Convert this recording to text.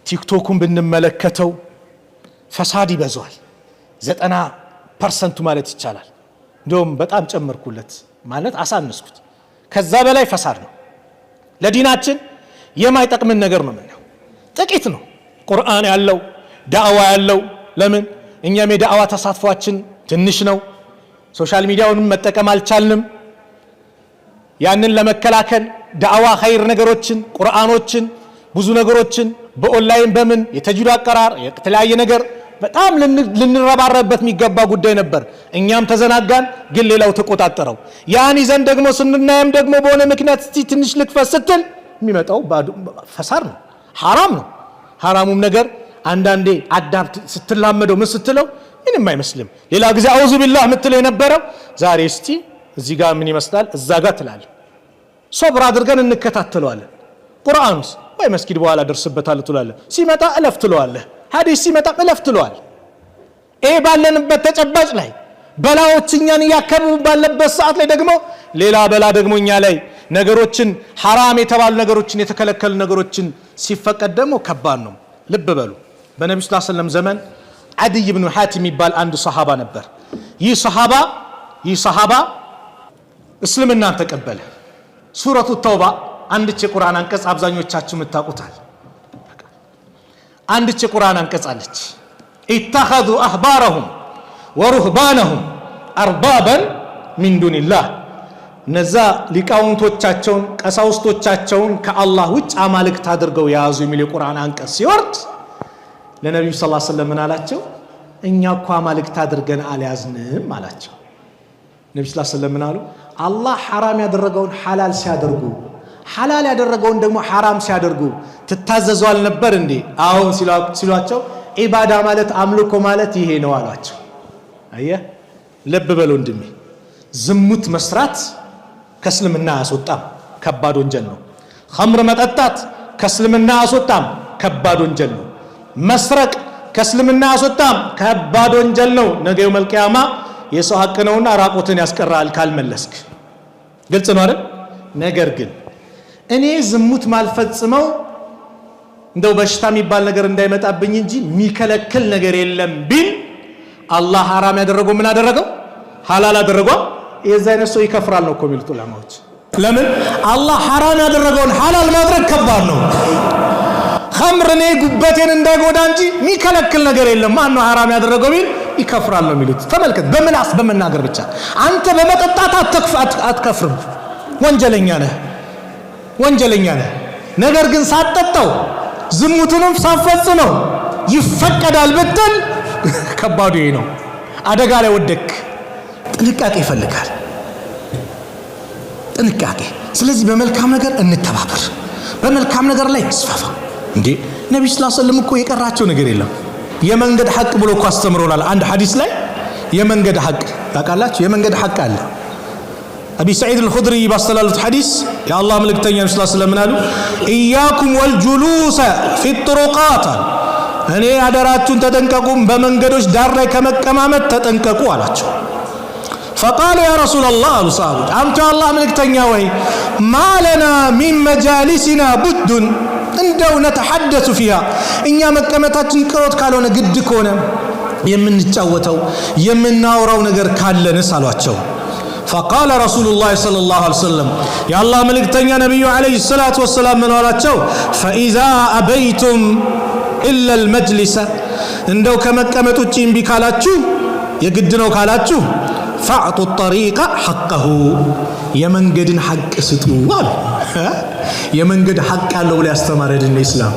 ቲክቶኩን ብንመለከተው ፈሳድ ይበዛዋል። 90% ኡ ማለት ይቻላል። እንዲሁም በጣም ጨመርኩለት ማለት አሳነስኩት። ከዛ በላይ ፈሳድ ነው። ለዲናችን የማይጠቅምን ነገር ነው የምናየው። ጥቂት ነው ቁርአን ያለው፣ ዳዕዋ ያለው። ለምን እኛም የዳዕዋ ተሳትፏችን ትንሽ ነው። Social media ውንም መጠቀም አልቻልንም። ያንን ለመከላከል ዳዕዋ ኸይር ነገሮችን፣ ቁርአኖችን፣ ብዙ ነገሮችን በኦንላይን በምን የተጅዊድ አቀራር የተለያየ ነገር በጣም ልንረባረብበት የሚገባ ጉዳይ ነበር። እኛም ተዘናጋን፣ ግን ሌላው ተቆጣጠረው። ያን ይዘን ደግሞ ስንናየም ደግሞ በሆነ ምክንያት እስቲ ትንሽ ልክፈት ስትል የሚመጣው ፈሳድ ነው፣ ሐራም ነው። ሐራሙም ነገር አንዳንዴ adapt ስትላመደው ምን ስትለው ምንም አይመስልም። ሌላ ጊዜ አዑዙ ቢላህ የምትለው የነበረው ዛሬ እስቲ እዚህ ጋር ምን ይመስላል እዛ ጋር ትላለህ። ሶብር አድርገን እንከታተለዋለን። ቁርአኑስ ወይ መስጊድ በኋላ ደርስበታለሁ ትላለህ። ሲመጣ እለፍ ትለዋለህ። ሐዲስ ሲመጣ እለፍ ትለዋለህ። ይሄ ባለንበት ተጨባጭ ላይ በላዎች እኛን እያከበቡ ባለበት ሰዓት ላይ ደግሞ ሌላ በላ ደግሞ እኛ ላይ ነገሮችን ሐራም የተባሉ ነገሮችን፣ የተከለከሉ ነገሮችን ሲፈቀድ ደግሞ ከባድ ነው። ልብ በሉ፣ በነቢ ስ ሰለም ዘመን ዓድይ ብኑ ሓቲም የሚባል አንድ ሰሃባ ነበር። ይህ ሰሃባ እስልምናን ተቀበለ። ሱረቱ ተውባ አንድች የቁርአን አንቀጽ አብዛኞቻችሁ የምታውቁታል። አንድች የቁርአን አንቀጽ አለች። اتخذوا أحبارهم ورهبانهم أربابا من دون الله፣ እነዛ ሊቃውንቶቻቸውን፣ ቀሳውስቶቻቸውን ከአላህ ውጭ አማልክት አድርገው የያዙ የሚል የቁርአን አንቀጽ ሲወርድ ለነቢዩ ስ ሰለም ምን አላቸው? እኛ እኮ አማልክት አድርገን አልያዝንም አላቸው። ነቢ ስ ሰለም ምን አሉ? አላህ ሐራም ያደረገውን ሐላል ሲያደርጉ፣ ሐላል ያደረገውን ደግሞ ሐራም ሲያደርጉ ትታዘዙ አልነበር እንዴ? አሁን ሲሏቸው ዒባዳ ማለት አምልኮ ማለት ይሄ ነው አሏቸው። አየህ፣ ልብ በል ወንድሜ፣ ዝሙት መስራት ከእስልምና አያስወጣም፣ ከባድ ወንጀል ነው። ኸምር መጠጣት ከእስልምና አያስወጣም፣ ከባድ ወንጀል ነው። መስረቅ ከእስልምና አያስወጣም፣ ከባድ ወንጀል ነው። ነገ የውመል ቂያማ የሰው ሀቅ ነውና ራቁትን ያስቀራል ካልመለስክ። ግልጽ ነው አይደል? ነገር ግን እኔ ዝሙት ማልፈጽመው እንደው በሽታ የሚባል ነገር እንዳይመጣብኝ እንጂ የሚከለክል ነገር የለም ቢል አላህ ሐራም ያደረገው ምን አደረገው? ሐላል አደረገው። የዛ አይነት ሰው ይከፍራል ነው እኮ የሚሉት ዑለማዎች። ለምን አላህ ሐራም ያደረገውን ሐላል ማድረግ ከባድ ነው። ኸምር እኔ ጉበቴን እንዳይጎዳ እንጂ የሚከለክል ነገር የለም፣ ማን ነው ሐራም ያደረገው ቢል ይከፍራል ነው የሚሉት። ተመልከት፣ በምላስ በመናገር ብቻ አንተ በመጠጣት አትከፍርም፣ ወንጀለኛ ነህ፣ ወንጀለኛ ነህ። ነገር ግን ሳትጠጣው ዝሙትንም ሳትፈጽመው ይፈቀዳል ብትል ከባዱ ይሄ ነው። አደጋ ላይ ወደክ። ጥንቃቄ ይፈልጋል፣ ጥንቃቄ። ስለዚህ በመልካም ነገር እንተባበር፣ በመልካም ነገር ላይ እንስፋፋ። እንዴ፣ ነቢ ስ ሰለም እኮ የቀራቸው ነገር የለም። የመንገድ ሐቅ ብሎ እኮ አስተምሮናል። አንድ ሐዲስ ላይ የመንገድ ሐቅ ታውቃላችሁ? የመንገድ ሐቅ አለ። አቢ ሰዒድ አልኹድሪ ባስተላለፉት ሐዲስ የአላህ መልእክተኛ ስ ስለም ምን አሉ? إياكم والجلوس في الطرقات አሉ። እኔ አደራችሁን ተጠንቀቁም፣ በመንገዶች ዳር ላይ ከመቀማመጥ ተጠንቀቁ አላቸው። فقالوا يا رسول الله አሉ ሰሃቦች፣ አንቱ የአላህ መልእክተኛ ወይ ما لنا من مجالسنا بد እንደው نتحدث فيها፣ እኛ መቀመጣችን ቅሮት ካልሆነ፣ ግድ ከሆነ የምንጫወተው የምናወራው ነገር ካለንስ አሏቸው። فقال رسول الله صلى الله عليه وسلم፣ የአላህ መልእክተኛ ነቢዩ ዓለይሂ ሰላቱ ወሰላም ምን አሏቸው? فإذا أبيتم إلا المجلس፣ እንደው ከመቀመጥ ውጭ እምቢ ካላችሁ፣ የግድ ነው ካላችሁ፣ فأعطوا الطريق حقه፣ የመንገድን ሐቅ ስጡ አሉ። የመንገድ ሐቅ ያለው ብሎ ያስተማረ ድን ኢስላም።